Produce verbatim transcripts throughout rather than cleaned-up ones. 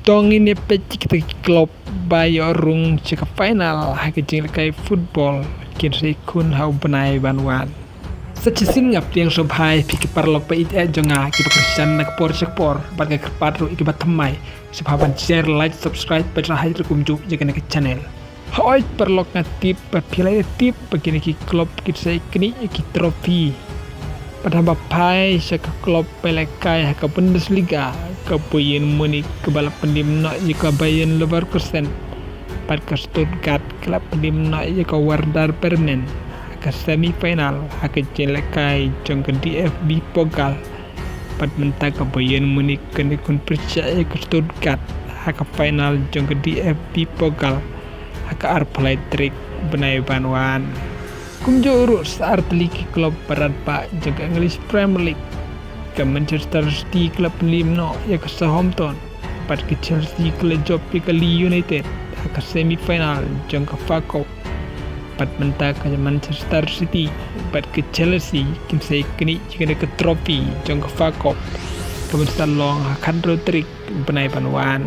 To ngin ïa peit kita ki club ba ïoh rung sha ka final ha ka jingïalehkai football kin sa ïakhun ha u bnai ban wan. Sa shisien nga pdiang sngewbha ïa phi ki paralok ba ïeit jong nga kiba kyrshan na ka por sha ka por bad nga kyrpad ruh ïa kiba thymmai sngewbha ban share, like, subscribe bad shah kumjuh ïa kane ka channel. Hooid paralok, nga tip ba phi la ïa tip ba kine ki club ki sa ïa knieh ïa ki trophy. Bad haba phai sha ka club ba ïalehkai ha ka Bundesliga, ka Bayern Munich kaba la pynliem noh ïa ka Bayer Leverkusen, bad ka Stuttgart ka la pynliem noh ïa ka Werder Bremen ha ka semi final ha ka jingïalehkai jong ka D F B Pokal. Bad mynta ka Bayern Munich kan ïakhun pyrshah ïa ka Stuttgart ha ka final jong ka D F B Pokal ha ka arphew lai tarik bnai ban wan. Kumjuh ruh sa artylli ki club ba radbah jong ka English Premier League, ka Manchester City ka la pynliem noh ïa ka Southampton, bad ka Chelsea ka la jop ïa ka Leeds United ha ka semi final jong ka F A Cup. Bad mynta ka Manchester City bad ka Chelsea kin sa ïa knieh ïa kane ka trophy jong ka F A Cup, ka ban sa long ha ka khathynriew tarik bnai ban wan.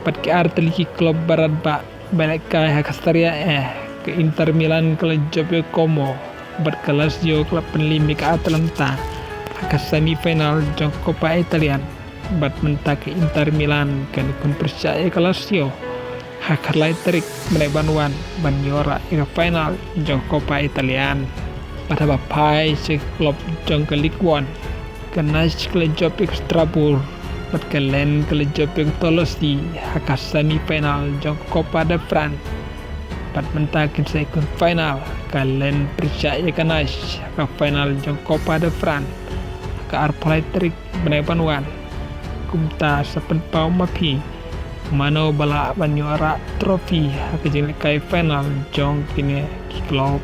Bad ki artylli ki club ba radbah ba ïalehkai ha ka Serie A, ka Inter Milan ka la jop ïa ka Como, bad ka Lazio ka la pynliem ïa ka Atalanta ha ka semi final jong ka Coppa Italian. Bad mynta ka Inter Milan kan ïakhun pyrshah ïa ka Lazio ha ka lai tarik bnai ban wan ban ïoh rah ïa ka final jong ka Coppa Italian. Bad haba phai sha ka club jong ka Ligue One, ka Nice ka la jop ïa ka Strasbourg, bad ka Lens ka la jop ïa ka Toulouse ha ka semi final jong ka Coppa de France. Bad mynta kin sa ïakhun final, ka Lens pyrshah ïa ka Nice ha ka final jong ka Coppa de France ha ka arphew lai tarik bnai ban wan. Kumta sa pynpaw ma phi mano ba lah ban ïoh rah trophy ha ka jingïalehkai final jong kine ki club.